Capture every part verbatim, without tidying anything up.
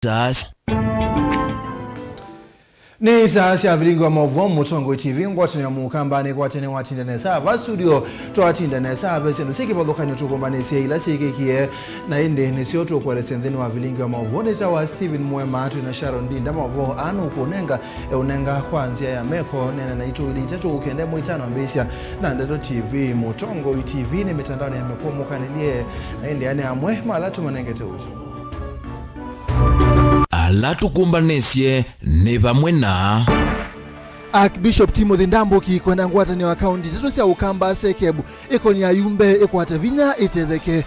Sasa. Nĩ saa sya vilingi wa maũvoo, Mũtongoi T V, ngwatanĩo ya Mũkamba nĩkwatene watinda nesa. Va studio twatinda nesa, ve syĩndũ syĩ kĩvathũkany'o tũkũmbanĩsye ila syĩkĩkie, na ĩndĩ nĩsyo tũkũelesya nthĩnĩ wa vilingi wa maũvoo. Nĩtawa Stephen Mwema, twĩ na Sharon Ndinda. Maũvoo aa nũkũnenga, eũnenga kwa nzĩa ya meko. Neena naitũ ilĩ itatũ ũkende mũitano ambĩĩsya na Ndeto T V. Mũtongoi T V nĩ mĩtandaonĩ ya mĩkw'o mũkanĩlye, na ĩndĩ ane amwe ma ala tũmanengete ũito. Ala tũkũmbanĩsye nĩ vamwe na Archbishop Timothy Ndambuki kwenda ngwatanĩo ya kaunti itatũ sya Ũkamba, SEKEB, ĩkonia ayumbe ĩkwate vinya ĩtetheke.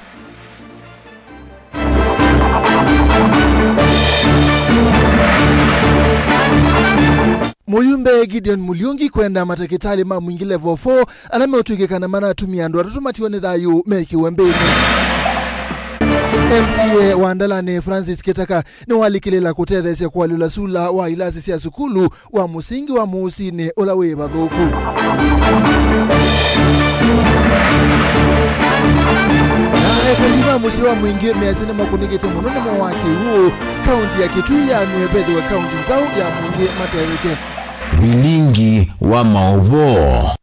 Mũyumbe Gideon Mũliungi kwenda matakĩtalĩ ma Mwingi Level four ala meũtw'ĩkĩka na manatumie andũ atatũ matiwa nĩ thayũ mekĩwe mbĩnĩ. M C A wa Ndalani Francis Kĩtaka nĩwalikĩlĩla kũtetheesya kũalyũla sula wa ilasi sya sukulu wa mũsingi wa Mũũsinĩ ũla wĩ vathũku. Na ekali ma mũsyĩ wa Mwingi measya nĩmakũnĩkĩte mũno nĩ mowaa kĩw'ũ. Kaunti ya Kitui yaanue vethĩwe kaunti nzaũ ya Mwingi matetheke. Vilingi wa maũvoo.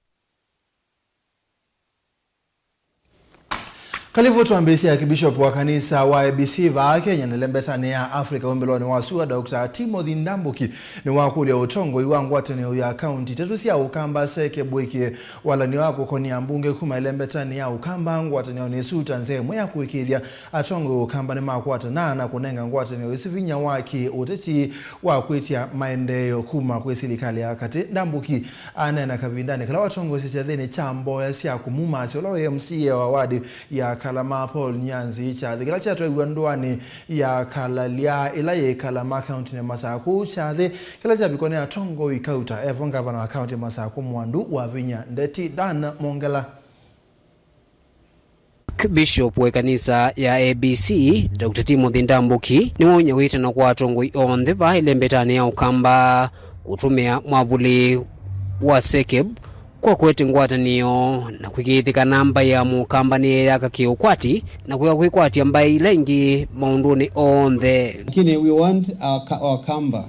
Kalivu twambĩĩsye. Archbishop wa kanisa wa A B C vaa Kenya na ĩlembetanĩ ya Africa wĩmbĩlonĩ wa sua, Doctor Timothy Ndambuki nĩwakũlya ũtongoi wa ngwatanĩo ya kaunti itatũ sya Ũkamba, SEKEB, wĩkĩe walany'o wa kũkonia ambunge kuma ĩlembetanĩ ya Ũkamba ngwatanĩonĩ ĩsu ta nzĩa ĩmwe ya kũĩkĩĩthya atongoi Ũkamba nĩmakwatana na kũnenga ngwatanĩo ĩsu vinya wa kĩ-ũteti wa kwĩtya maendeeo kuma kwĩ silikalĩ ya katĩ. Ndambuki aneena kavindanĩ kala watongoesye kyathĩnĩ kya mboya sya kũmumasya ũla wĩ M C A wa wadi ya Kalama, Paul Nyanzi, kyathĩ kĩla kyatwaiw'a ndũanĩ ya Kalalya ĩla yĩ Kalama, kauntinĩ ya Masakũ. Kyathĩ kĩla kyavikwa nĩ atongoi kauta, evo ngavana wa kaunti ya Masakũ Mwandu Wavinya Ndeti, Dan Mongela. Bishop wa ĩkanisa ya A B C, Doctor Timothy Ndambuki, nĩwaũnyawĩte na kwa atongoi onthe vaa ĩlembetanĩ ya Ũkamba kũtũmĩa mwavũlĩ wa SEKEB kwa kũete ngwatanĩo na kũĩkĩĩthya kana mbaĩ ya Mũkamba nĩyeeyaka kĩ-ũkwati na kwĩka kwĩkwatya mbaĩ ila ingĩ maũndũnĩ onthe. Lakini we want our Ka-, our Kamba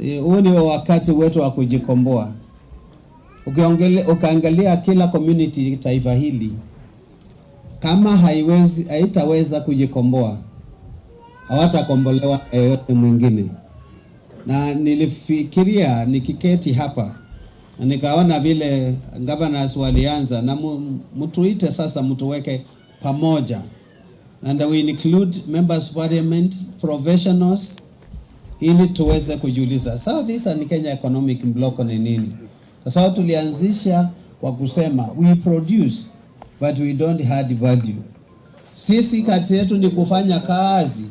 Eh, huu ni wakati wetu wa kujikomboa. Ukiongele-, ukiangalia kila community taifa hili, kama haiwezi, haitaweza kujikomboa, hawatakombolewa na yeyote mwingine. Na nilifikiria nikiketi hapa, na nikaona vile governors walianza, na mu-, mtuite sasa, mtuweke pamoja. And we include members of parliament, professionals, ili tuweze kujiuliza, South Eastern Kenya Economic Block ni nini? Kwa sababu tulianzisha kwa kusema, we produce, but we don't add value. Sisi kazi yetu ni kufanya kazi,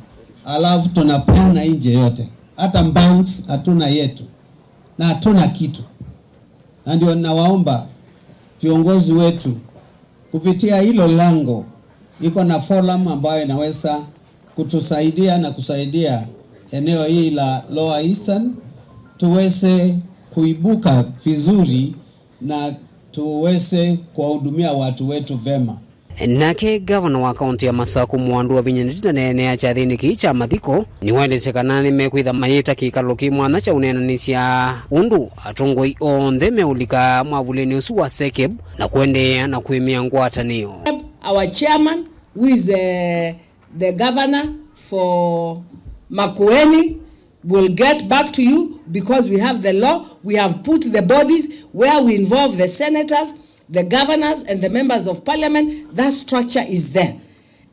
alafu tunapana nje yote. Hata banks hatuna yetu, na hatuna kitu. Na ndio nawaomba viongozi wetu, kupitia hilo lango, iko na forum ambayo inaweza kutusaidia na kusaidia eneo hili la Lower Eastern, tuweze kuibuka vizuri na tuweze kuwahudumia watu wetu vema. Nake ngavana wa kaũntĩ ya Masakũ Mwandu Wavinya Ndeti aneenea kyathĩnĩ kĩĩ kya mathiko, nĩwaelesya kana nĩmekwĩtha mayĩta kĩkalo kĩ mwanya kya ũneenanĩsya ũndũ atongoi onthe meũlika mwavũlĩnĩ ũsu wa SEKEB na kũendeea na kũĩmĩa ngwatanĩo. Our chairman, who is, eh, the governor for Makueni, will get back to you because we have the law, we have put the bodies where we involve the senators, the governors and the members of parliament. That structure is there.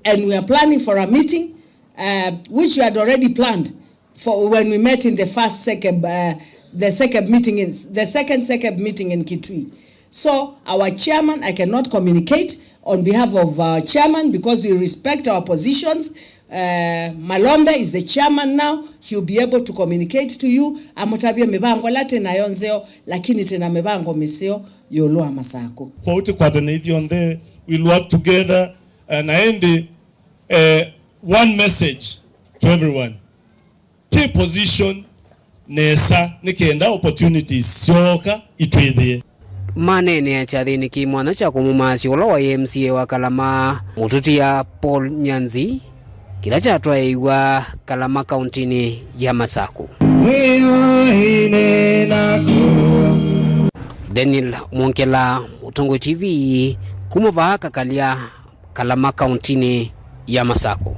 And we are planning for a meeting, uh, which we had already planned for when we met in the first SEKEB, uh, the SEKEB meeting in, the second SEKEB meeting in Kitui. So our chairman, I cannot communicate on behalf of our chairman because we respect our positions. Uh, Malombe is the chairman now. He'll be able to communicate to you. Amũtavye mĩvango ĩla twĩ nayo nzeo, lakini twĩ na mĩvango mĩseo ĩũlũ wa Masakũ. Kwoou tũkwatane ithyonthe, we'll work together, uh, na ĩndĩ, uh, one message to everyone. Take position nesa nĩ kenda opportunities syooka itwĩthĩe. Maneenea kyathĩnĩ kĩ mwanya kya kũmumaasya ũla waĩ M C A wa Kalama, mũtũtia Paul Nyanzi, kĩla kyatwaĩĩw'a Kalama kaũntĩnĩ ya Masaku. Wĩoine naku. Daniel Mwongela, Mũtongoi T V, kuma vaa Kakalya, Kalama kaũntĩnĩ ya Masaku.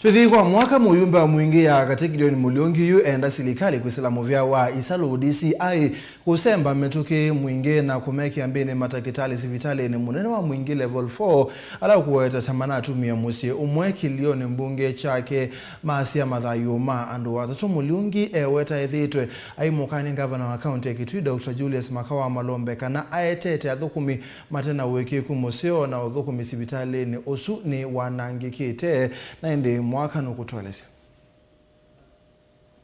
Tũthi kwa mwaka, mũyumbe wa Mwingĩ ya katĩ Gideon Mũliungi yu enda silikalĩ kwĩsĩla mũvĩa wa Isalu D C I kũsemba mĩtũkĩ Mwingĩ na kũmekĩa mbĩnĩ matakĩtalĩ sivitalĩnĩ mũnene wa Mwingĩ Level four, ala ũkũweta ta manatumie mũsyĩ ũmwe kĩlĩonĩ mbunge kyake masya mathayũ ma andũ atatũ. Mũliungi eweta ethĩĩtwe aimũkany'a ngavana wa kaũntĩ ya Kitui, Doctor Julius Makawa Malombe, kana aetete athũkũmi mate na ũĩkĩĩku mũseo na ũthũkũmi sivitalĩnĩ ũsu nĩ wanangĩkĩte, na ĩndĩ mwaka nũkũtũelesya.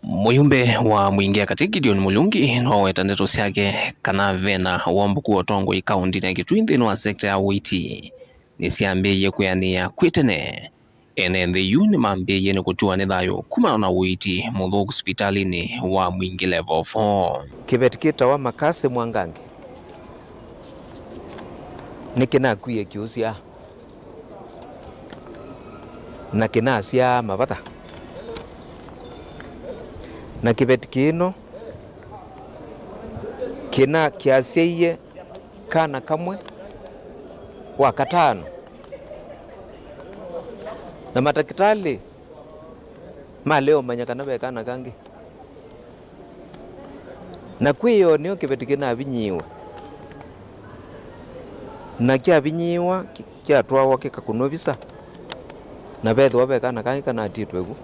Mũyumbe wa Mwingĩ ya katĩ Gideon Mũliungi noweta ndeto syake kana vena womboku wa ũtongoi kaũntĩnĩ ya Kitui nthĩnĩ wa sekta ya ũiiti nĩsyambĩĩie kwĩanĩĩa kwĩ tene. Ene nthĩ yu nĩmambĩĩie nĩ kũtiwa nĩ thayũ kumana na ũiiti mũthũku sivitalĩnĩ wa Mwingĩ Level four. Kĩveti kĩtawa Makasi Mwangangi nĩkĩnakwie kĩũsya na kĩnasyaa mavatha, na kĩveti kĩno kĩna kĩasyaie kana kamwe wa katano, na matakĩtalĩ malea ũmanya kana ve kana kangĩ. Na kwĩoo nĩyo kĩveti kĩnavinyiiwe, na kyavinyiiwa kĩ-, kyatwawa kĩkakũnwa visa, na vethĩwa ve kana kangĩ kanatitwe vu.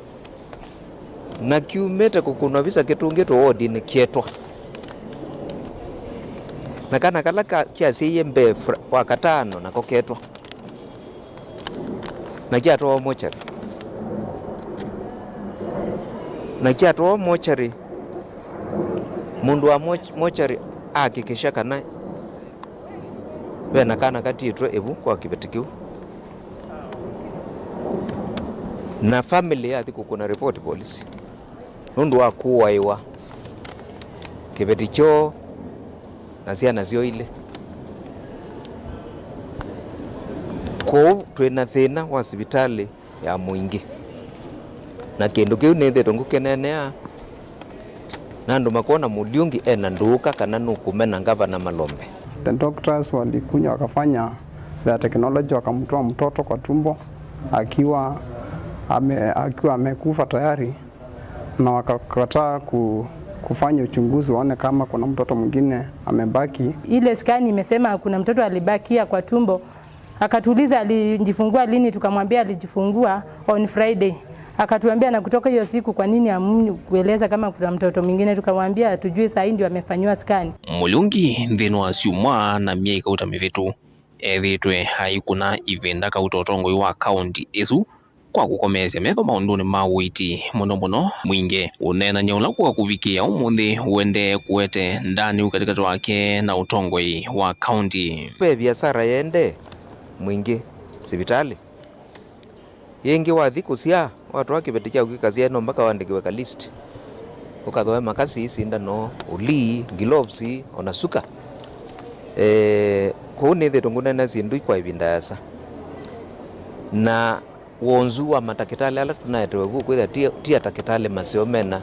Na kyumĩte kũkũnwa visa kĩtũngĩtwe wodinĩ kĩetwa. Na kana kala ka-, kyasyaie mbee fra-, wa katano nako ketwa. Na kyatwawa mochari. Na kyatwawa mochari, mũndũ wa moch-, mochari ahakikisha kana ve na kana katiĩtwe ĩvu kwa kĩveti kĩu. Na family yathi kũkũna report polisi nũndũ wa kũaĩwa kĩveti kyoo na syana syoo ilĩ. Kwoou twĩ na thĩna wa sivitalĩ ya Mwingĩ, na kĩndũ kĩu nĩthĩtwe ngũkĩneenea, na andũ makwona Mũliungi ena ndũũka kana nũkũmena Ngavana Malombe. The doctors walikuja wakafanya their technology, wakamtoa mtoto kwa tumbo akiwa ame-, akiwa amekufa tayari, na wakakataa ku-, kufanya uchunguzi waone kama kuna mtoto mwingine amebaki. Ile scan imesema kuna mtoto alibakia kwa tumbo. Akatuuliza alijifungua lini, tukamwambia alijifungua on Friday. Akatuambia, "Na kutoka hiyo siku kwa nini hamkueleza kama kuna mtoto mwingine?" Tukamwambia, "Hatujui, saa hii ndio amefanyiwa scan." Mũliungi nthĩnĩ wa syumwa na myei kauta mĩvĩtu ethĩĩtwe aikũna ĩvinda kauta ũtongoi wa kaũnti ĩsu kwa kũkomeesya metho maũndũnĩ ma ũiiti, mũno mũno Mwingĩ. Ũneenany'a ũla kũka kũvikĩĩa ũmũnthĩ ũendee kũete ndaanĩu katĩkatĩ wake na ũtongoi wa kaũnti. Ve viasara yende Mwingĩ sivitalĩ. Yĩngĩ wathi kũsyaa, watwaa kĩveti kyaku kĩkasyae, no mpaka wandĩkĩwe ka list. Ũkathooe makasi, sindano, ũlii, gloves, ona suka. Eh, kwoou nĩthĩtwe ngũneena syĩndũ kwa ĩvinda yasa. Na wonzu wa matakĩtalĩ ala tũnaetewe vu kwĩthĩa ti, ti atakĩtalĩ maseo mena,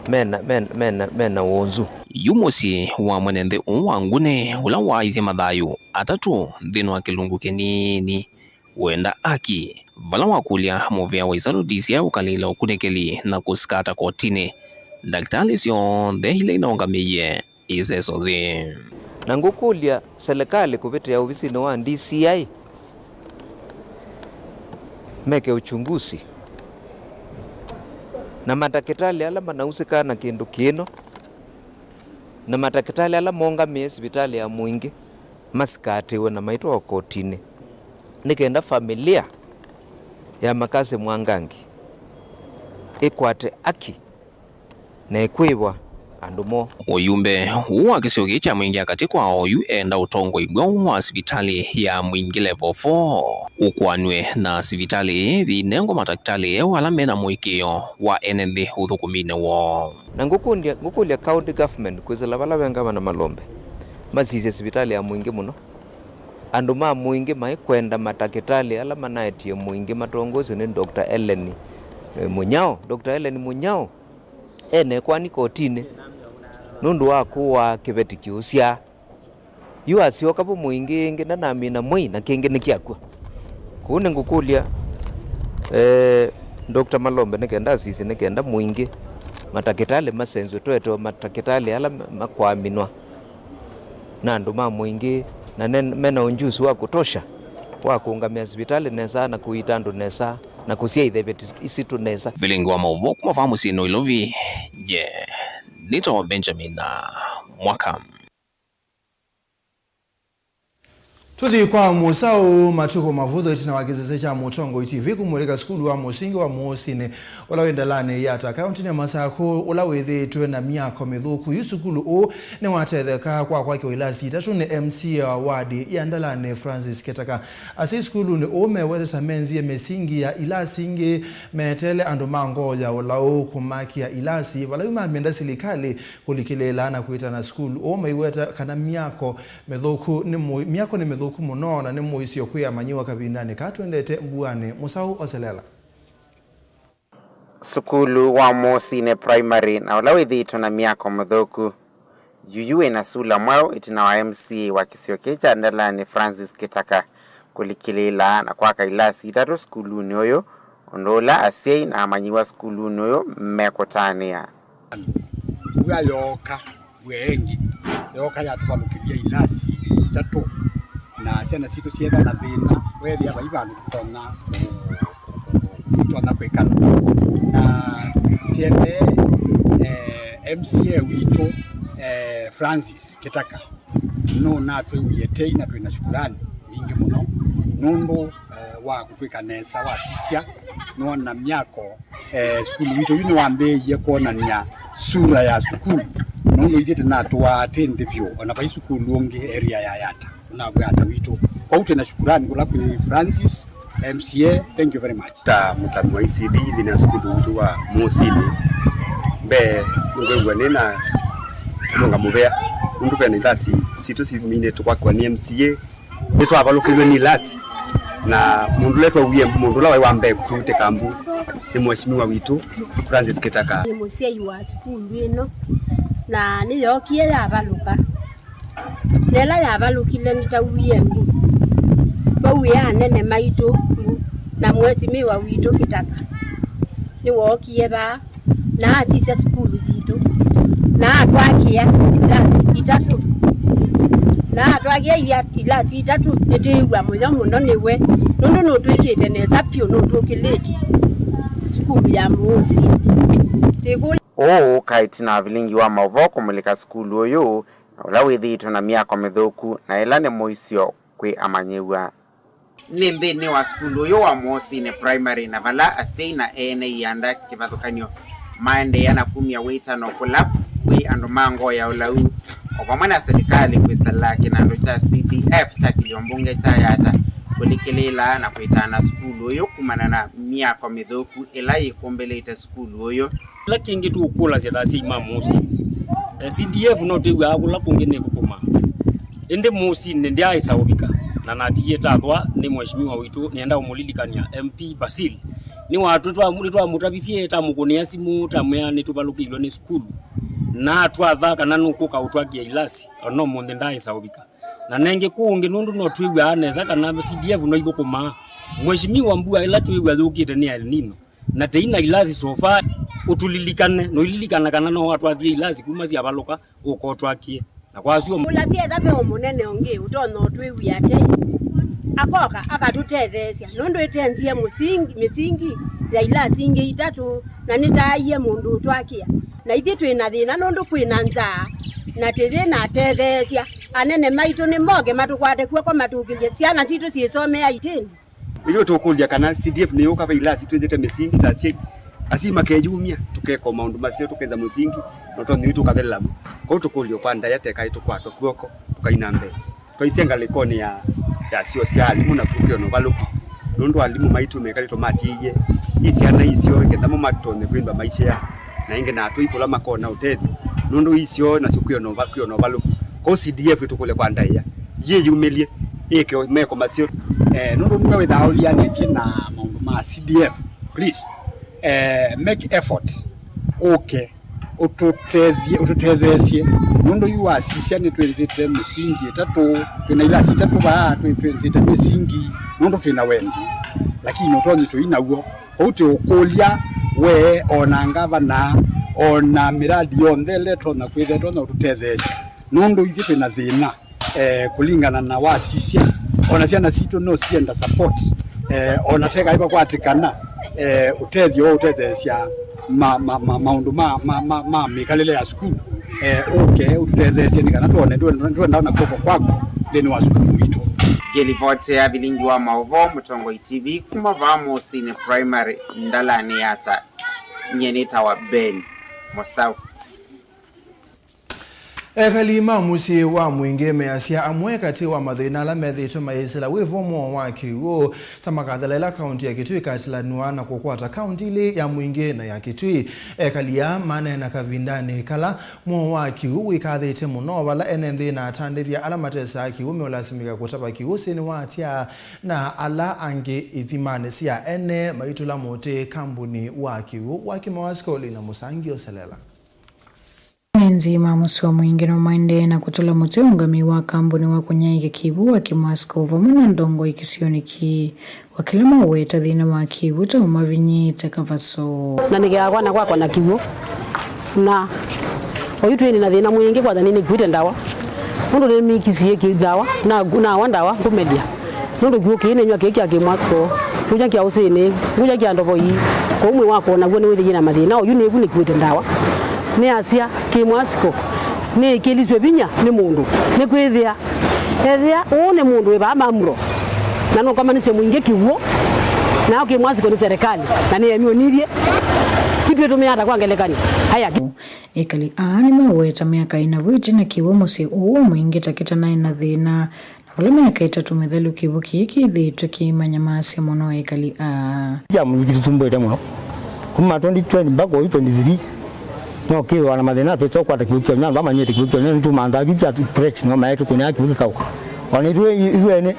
mena, mena, mena, mena wonzu. Yu mũsyĩ wa mwene nthĩ ũũ wa Ngune, ũla waaisye mathayũ atatũ nthĩnĩ wa kĩlungu kĩnini, wenda aki, vala wakũlya mũvĩa wa Isalu D C I ũkalĩle ũkunĩkĩli na kũsikata kotinĩ ndakĩtalĩ syonthe ila inaũngamĩie iseso thĩ. Na ngũkũlya selekalĩ kũvĩtĩa ovisinĩ wa D C I meke uchunguzi na matakĩtalĩ ala manausĩkaa na kĩndũ kĩno, na matakĩtalĩ ala mongamĩe sivitalĩ ya Mwingĩ masikatĩwe na maitwawa kotinĩ, nĩ kenda familia ya Makasi Mwangangi ĩkwate aki na ĩkwĩw'a andũ moo. Ũyumbe ũũ wa kĩsio kĩĩ kya Mwingĩ ya katĩ kwa oyu enda ũtongoi mweũ wa sivitalĩ ya Mwingĩ Level four ũkũanw'e na sivitalĩ ĩĩ yĩnengwa matakĩtalĩ eũ ala mena mũĩkĩĩo wa ene nthĩ ũthũkũminĩ woo. Na ngũkũlya, ngũkũlya county government kwĩsĩla vala ve Ngavana Malombe masisye sivitalĩ ya Mwingĩ mũno. andũ ma mũingĩ maikwenda matakĩtalĩ ala manaetie mũingĩ matongoesye nĩ Doctor Ellen, eh, Mũnyao. Doctor Ellen Mũnyao ene kwani kotinĩ nũndũ wa kũaa kĩveti kĩũsyaa. Yu asyoka vo mũingĩ ĩngĩ ndanamina mwei na kĩngĩ nĩkyakw'a. Kũu nĩngũkũlya, eh, Doctor Malombe nĩ kenda asisye nĩ kenda mũingĩ matakĩtalĩ masenzwe twetewe matakĩtalĩ ala ma-, makwaminwa na andũ ma mũingĩ na ne-, mena ũnjusi wa kũtosha wa kũũngamĩa sivitalĩ nesa na kũiita andũ nesa na kũsyaĩthya iveti isitũ nesa. Vilingi wa maũvoo kuma vaa mũsyĩnĩ wa Ilovi, ye nĩtawa Benjamin Mwaka. Tũthi kwa mũsaũ matukũ mavũthũ ĩtina wa kĩsese kya Mũtongoi T V kũmũlĩka sukulu wa mũsingi wa Mũũsinĩ ũla wĩ Ndalanĩ Yatta, kaũntĩnĩ ya Masakũ, ũla wĩthĩĩtwe na myako mĩthũku. Yu sukulu ũũ nĩwatethekaa kwa kwakĩwa ilasi itatũ nĩ M C A wa wadi ya Ndalanĩ, Francis Kĩtaka. Asyai sukulunĩ ũũ mewete ta menzie mĩsingi ya ilasi ingĩ meteele andũ ma ngoo ya ũlaũ kũmakĩa ilasi vala yu mamenda silikalĩ kũlikĩlĩĩla na kwĩtana sukulu ũũ maiweta kana myako mĩthũku nĩ mũ-, myako nĩ mĩthũku mũno na nĩ mũisyo kwĩ amanyĩw'a kavindanĩ kaa twendete mbuanĩ. Mũsaũ oselela. Sukulu wa Mũũsinĩ Primary na ũla wĩthĩĩtwe na myako mĩthũku. Yuyu wĩna sula mwaũ ĩtina wa M C A wa kĩsio kĩĩ kya Ndalanĩ Francis Kĩtaka kũlikĩlĩĩla na kwaka ilasi itatũ sukulunĩ ũyũ, ũndũ ũla asyai na amanyĩw'a sukulunĩ ũyũ mekũtanĩa. Mbua yooka, mbua ĩngĩ yooka yatũvalũkĩlya ilasi itatũ, na syana sitũ syĩtha na thĩna, weethĩa vai vandũ tũtonya, tũtonya kwĩkala. Na tiendee, eh, M C A witũ, eh, Francis Kĩtaka nũnatwĩw'ĩe tei na twĩ na shukurani mbingĩ mũno nũndũ, eh, wa kũtwĩka nesa, wasisya, nĩwona myako, eh, sukulu witũ yu nĩwambĩĩie kwonany'a sura ya sukulu, nũndũ ithyĩ tũnatũaa tĩ nthĩ vyũ, ona vai sukulu ũngĩ area ya Yatta, ũnaw'a Yatta witũ. Kwoou twĩ na shukurani kũla kwĩ Francis, M C A, thank you very much. Ta mũsami wa E C D nthĩnĩ wa sukulu witũ wa Mũũsinĩ, mbee nĩngwĩw'a nĩ na kũlũnga mũvea nũndũ ve na ilasi sitũ siminĩtwe kwakwa nĩ M C A. Nĩtwavalũkĩw'e nĩ ilasi, na mũndũ ũla twawie mbu, mũndũ ũla waĩ wa mbee kũtũutĩka mbu nĩ mheshimiwa witũ Francis Kĩtaka. Nĩ mũsyai wa sukulu ĩno, na nĩyookie yavalũka. Na ĩla yavalũkile nĩtawie mbu. Twauie anene maitũ mbu na mheshimiwa witũ Kĩtaka nĩwookie vaa na asisya sukulu yitũ, na atwakĩa ilasi itatũ. Na atwakĩa ia-, ilasi itatũ, nĩtĩĩw'a mũyo mũno nĩwe, nũndũ nũtwĩkĩte nesa vyũ, nũtũkĩlĩtye sukulu ya Mũũsinĩ. Tĩkũlya. Ũũ ũka ĩtina wa vilingi wa maũvoo kũmũlĩka sukulu ũyũ, na ũla wĩthĩĩtwe na myako mĩthũku, na ĩla nĩ mũisyo kwĩ amanyĩw'a. Nĩ nthĩnĩ wa sukulu ũyũ wa Mũũsinĩ Primary, na vala asyai na ene ianda kĩvathũkany'o maendeea na kumya wĩtano kũla kwĩ andũ ma ngoo ya ũlau, o vamwe na silikalĩ kwĩsala kĩnandũ kya C D F kya kĩlio mbunge kya Yatta kũlikĩlĩĩla na kwĩtana sukulu ũyũ kumana na myako mĩthũku ĩla yĩkũmbĩlĩte sukulu ũyũ. Kĩla kĩngĩ tũũkũlasya ta asyai ma Mũũsinĩ, eh, C D F no twĩw'aa kũla kũngĩ nĩthũkũmaa. Ĩndĩ Mũũsinĩ ndyaaĩsa ũvika, na natiie tathwa nĩ mheshimiwa witũ, nĩenda ũmũlilikany'a M P Basil. Nĩwatwĩ-, twa-, nĩtwamũtavisye, tamũkũnĩa simũ, tamwĩa nĩtũvalũkĩilwe nĩ sukulu. Na twatha kana nũkũka ũtwakĩa ilasi, ona ũmũnthĩ ndaaĩsa ũvika. Na nengĩ kũũ ũngĩ nũndũ no twĩw'aa nesa kana C D F no ithũkũmaa. Mheshimiwa, mbua ĩla twĩw'a yũkĩte nĩ El Nino. Na tei na ilasi so far, ũtũlilikane, noilikana kana no watwathie ilasi kuma syavalũka, ũkotwakie. Na kwa asu ũla syetha ve o mũnene ũngĩ ũtonya ũtwĩw'ĩa tei, akoka akatũtetheesya, nũndũ ĩtenzie mũsingi, mĩsingi ya ilasi ingĩ itatũ, na nĩtaaie mũndũ ũtwakĩa. Na ithyĩ twĩ na thĩna nũndũ kwĩ na nzaa, na tĩyĩ na atetheesya. Anene maitũ nĩmoke matũkwate kw'oko matũkĩlye syana sitũ syĩsomea itĩnĩ. Ithyĩ tũkũlya kana C D F nĩyũka ve ilasi twĩthĩte mĩsingi ta asyai. Asyai makeyumya, tũkeka o maũndũ maseo, tũketha mũsingi, na ũtonyi witũ ũkathelela vu. Kwoou tũkũlyo kwa ndaĩa tekaĩ tũkwatwe kw'oko, tũkaina mbee. Twaisye ngalĩkonĩ ya, ya syo sya alimũ na kũkwĩona ũvalũku. Nũndũ alimũ maitũ mekalĩtwe matiĩie, i syana isyo, ngetha mo matonye kwĩmba maisha ya, na ĩngĩ na atũi kũla makona ũtethyo. Nũndũ isyo nasyo kwĩona ũva-, kwĩona ũvalũku. Kwoou C D F ĩtũkũlya kwa ndaĩa, yĩyumĩlye. Ĩkĩ meko masyo, eh, nũndũ nĩwe wĩthaa ũlianĩtye na maũndũ ma C D F, please, eh, make effort ũke ũtũtethye, ũtũtetheesye, nũndũ yu wasisya nĩtwĩnzĩte mĩsingi ĩtatũ, twĩna ilasi itatũ vaa, twĩ-, twĩnzĩte mĩsingi, nũndũ twĩna wendi, lakini ũtonyi tũi naw'o. Kwoou tũũkũlya we, o na ngavana, o na mĩradi yonthe ĩla ĩtonya kwĩthĩa ĩtonya ũtũtetheesya, nũndũ ithyĩ twĩna thĩna, eh, kũlingana na wasisya, o na syana sitũ no sienda support, eh, o na teka ivakwatĩkana, eh, ũtethyo wa ũtetheesya ma, ma, ma, maũndũ ma, ma, ma, ma mĩkalĩle ya sukulu, eh, ũke ũtũtetheesye nĩ kana twone, nĩtwenda, nĩtwenda ona kw'oko kwaku nthĩnĩ wa sukulu witũ. Ngĩlivoti ya vilingi wa maũvoo, Mũtongoi T V, kuma vaa Mũsinĩ Primary, ndalanĩ ya Ata, nyie nĩtawa Ben Mũsau. Ekali ma mũsyĩ wa Mwingĩ measya amwe katĩ wa mathĩna ala methĩĩtwe mayĩsĩla wĩvo mwoo wa kĩw'ũ, ta makathela ĩla kaunti ya Kitui ĩkatilanw'a na kũkwata kaunti ilĩ ya Mwingĩ na ya Kitui. Ekali aa maneena kavindanĩ kala mwoo wa kĩw'ũ wĩkathĩte mũno, vala ene nthĩ na atandĩthya ala matesaa kĩw'ũ meũlasimĩka kũtava kĩw'ũ ũsĩnĩ wa Atya, na ala angĩ ithimanĩ sya ene maitũla mũtĩ kambuni wa kĩw'ũ wa Kimawasco. Lina Mũsangi ũselela. Ene nthĩ ma mũsyĩ wa Mwingĩ no maendee na kũtũla mũtĩ ũũngamĩi wa kambuni wa kũnyaĩĩkya kĩw'ũ wa Kimawasco vamwe na ndongoi kĩsionĩ kĩĩ, o kĩla maweta thĩna wa kĩw'ũ ta ũmavinyĩĩte kavaso. Na nĩkĩaa kwana kwakwa na kĩw'ũ, na oyu twĩnĩ na thĩna mwingĩ, kwanja nĩnĩkuĩte ndawa, nũndũ nĩmĩkisie kĩ ndawa, na, nawa ndawa ngũmelya. Nũndũ kĩw'ũ kĩĩ nĩnyw'a kĩĩ kya Kimawasco, ngũnyw'a kya ũsĩnĩ, ngũnyw'a kya ndovoi, kwoou mwĩĩ wakwa o naw'o nĩwĩthĩie na mathĩna. Oyu nĩvu nĩkuĩte ndawa. Nĩasya Kimawasco nĩĩkĩlisw'e vinya nĩ mũndũ, nĩkwĩthĩa ethĩa ũũ nĩ mũndũ wĩ vaa Mamuro, na nũkomanisye Mwingĩ kĩw'ũ, nao Kimawasco nĩ serikali, na nĩyemiwe nithyĩ. Yu twĩtũmĩa ata kwa ngelekany'o? Aya. Ekali aa nĩmaweta myaka ĩna vu ĩtina kĩw'ũ mũsyĩ ũũ wa Mwingĩ ta kĩtanaĩ na thĩna. Na vala myaka ĩtatũ mĩthelu kĩw'ũ kĩĩ kĩthĩĩtwe kĩimanyamaasya mũno ekali aa. Kya mũviki tũsumbũĩte mũno. Kuma twenty twenty mpaka oyu twenty-three. No kĩwa na mathĩna twĩsa ũkwata kĩw'ũ kya ũnyanza, amanyĩte kĩw'ũ kya ũnyanza, nĩtũmanthaa kĩw'ũ kya fresh, no maetũkũnĩa kĩw'ũ kĩkaũka. Ona ithuĩ ithuĩ ene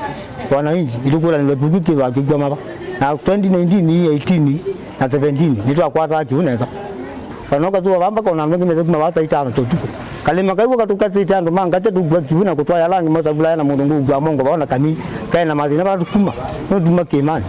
wananchi, itũkũlanĩlwa kĩw'ũ kĩthwa kĩkwama va. Na twenty nineteen, eighteen, na seventeen, nĩtwakwataa kĩw'ũ nesa. Kana ũkatũa vaa mpaka ona andũ angĩ methũkuma vaa saa itano tũtukũ. Kalĩma kaiw'ũ katũkatĩte andũ ma ngatĩ tũkua kĩw'ũ na kũtwaĩa ala angĩ masavulaya na mũndũ ngũkua mongo vaa ona kami kaĩ na mathĩna vala tũkuma. No tuma kĩĩmanĩ.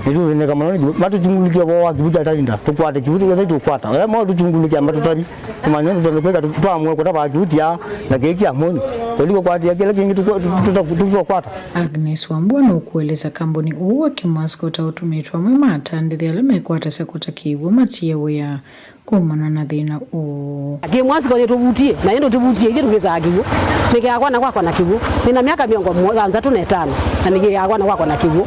Nĩtũthĩnĩka mũno nĩ kĩw'ũ. Matũchungulĩkye ũvoo wa kĩw'ũ kya Talinda. Tũkwate kĩw'ũ kĩothe tũkwata. Aya mo tũchungulĩkya matũtavye. Tũmanye nĩ tondũ kwĩka tũ-, twamue kũtava kĩw'ũ tia na kĩĩ kĩa mũnyũ. Tũlikũkwatĩa kĩla kĩngĩ tũkwa-, tũta-, tũtokwata. Agnes Wambua nũkũelesya kambuni ũũ wa Kimawasco ta ũtũmĩtwe amwe ma atandĩthya ala mekwatasya kũta kĩw'ũ matie wĩa kumana na thĩna ũũ. Kimawasco nĩtũvutie, na ĩndĩ tũvutie ithyĩ tũkĩsaa kĩw'ũ. Nĩkĩaa kwana kwakwa na kĩw'ũ. Nĩna myaka mĩongo thanthatũ na ĩtano, na nĩkĩaa kwana kwakwa na kĩw'ũ.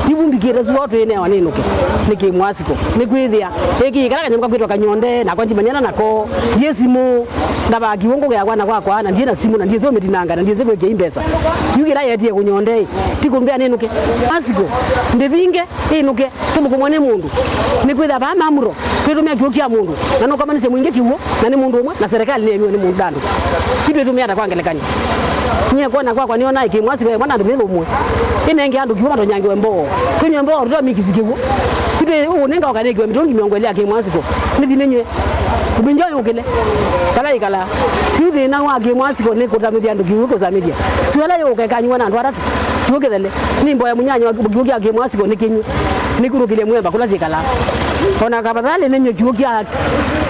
Yu mbikĩte sua twĩnewa nĩnũke. Nĩ Kimawasco. Nĩkwĩthĩa ĩkĩĩkala kanyamũ kakwĩtwa kanyonde, nakwa ndimanyana nako. Ndiĩ simũ, ndavaa kĩw'ũ ngũkĩaa kwana kwakwa, na ndiĩ na simũ, na ndiĩ sio mĩtinanga, na ndiĩ sio kwĩkĩa imbesa. Yu kĩla yetie kũnyonde, ti kũmbĩa nĩnũke. Kimawasco, ndĩvinge, ĩnũke. Tũthũkũmwa nĩ mũndũ. Nĩkwĩthĩa vaa Mamuro, twĩtũmĩa kĩw'ũ kya mũndũ, na nũkomanisye Mwingĩ kĩw'ũ, na nĩ mũndũ ũmwe, na serikali nĩyemiwe nĩ mũndũ andũ. Yu twĩtũmĩa ata kwa ngelekany'o? Nyie kwona kwakwa nĩonaa Kimawasco ĩmwe na andũ mĩthũmũe. Ĩnenge andũ kĩw'ũ matonyangĩwe mboo. Twĩnywe mboo, tũtamikisi kĩw'ũ. Yu twĩ ũũ nĩngaũka nĩkĩwe mĩtũngi mĩongo ĩlĩ ya Kimawasco. Nĩthi nĩnywe. Kũminja ũyũkĩle. Kala ĩkala. Yu thĩna wa Kimawasco nĩ kũtamĩthya andũ kĩw'ũ kũsamĩthya. Sio ĩla yũka ĩkanyuwa na andũ atatũ. Kĩw'ũ kĩthele. Nĩ mboya mũnyanya wa kĩw'ũ kya Kimawasco nĩkĩnywe. Nĩkunũkĩlye mwemba kũla syĩkalaa. Ona kavathalĩ nĩnywe kĩw'ũ kya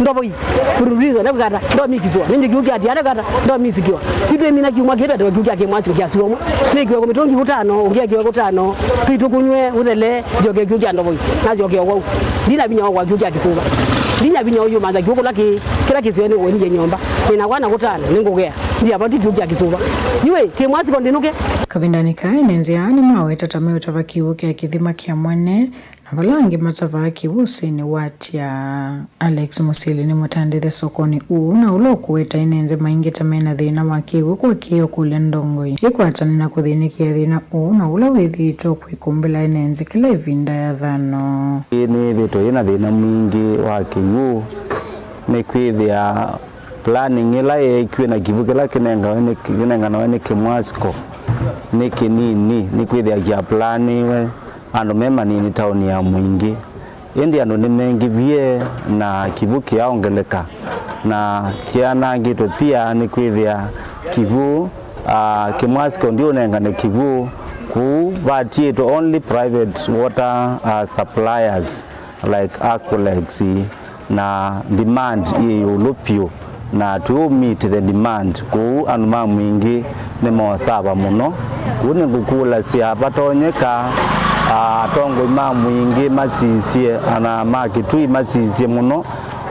ndovoi. Bururizo, nĩkwĩkata, ndomikisiwa. Nĩnywe kĩw'ũ kya tiara kata, ndomisikiwa. Itwĩmina kyumwa kĩtatu kĩw'ũ kya Kimawasco kya siwomwa. Nĩkiwe kũmĩtũngi kũtano, ũngĩakiwe kũtano. Twĩtũkũnywe, ũthele, njoke kĩw'ũ kya ndovoi. Nasyoke o kwau. Ndina vinya wa kũa kĩw'ũ kya kĩsũva. Ndina vinya ũyũmantha kĩw'ũ kũla kĩ, kĩla kĩseo nĩ ũenilye nyũmba. Nĩna kwana kũtano, nĩngũgea. Ndiavati kĩw'ũ kya kĩsũva. Yu ĩ, Kimawasco ndĩnũke. Kavindanĩ kaa, ene nzĩa nĩmaweta ta meũtava kĩw'ũ kya kĩthima kya mwene, na vala angĩ matavaa kĩw'ũ ũsĩnĩ wa Atya. Alex Mũsili nĩ mũtandĩthya sokonĩ ũũ, na ũla ũkũweta ene nzĩ maingĩ ta mena thĩna wa kĩw'ũ kwa kĩĩ ũkũlya ndongoi ĩkwatane na kũthĩnĩkĩa thĩna ũũ, na ũla wĩthĩĩtwe ũkwĩkũmbĩla ene nzĩ kĩla ĩvinda ya thano. Ĩĩ nĩyĩthĩĩtwe yĩna thĩna mwingĩ wa kĩw'ũ, nĩkwĩthĩa planning ĩla yeekiwe na kĩw'ũ kĩla kĩnengawe nĩ, kĩnenganawe nĩ Kimawasco, nĩ kĩnini, nĩkwĩthĩa kĩaplanĩwe andũ me manini taoni ya Mwingĩ. Ĩndĩ andũ nĩmengĩvie na kĩw'ũ kĩaongeleka, na kĩanangĩtwe pia nĩkwĩthĩa kĩw'ũ, ah, Kĩmwasi County ũnengane kĩw'ũ, kũu vatiĩtwe only private water, ah, suppliers like Aqualex, na demand yĩ ĩũlũ vyũ, na tũũ meet the demand. Kũu andũ ma Mwingĩ nĩmosava mũno. Kũu nĩngũkũlasya vatonyeka, ah, atongoi ma Mwingĩ masisye, ana ma Kitui masisye mũno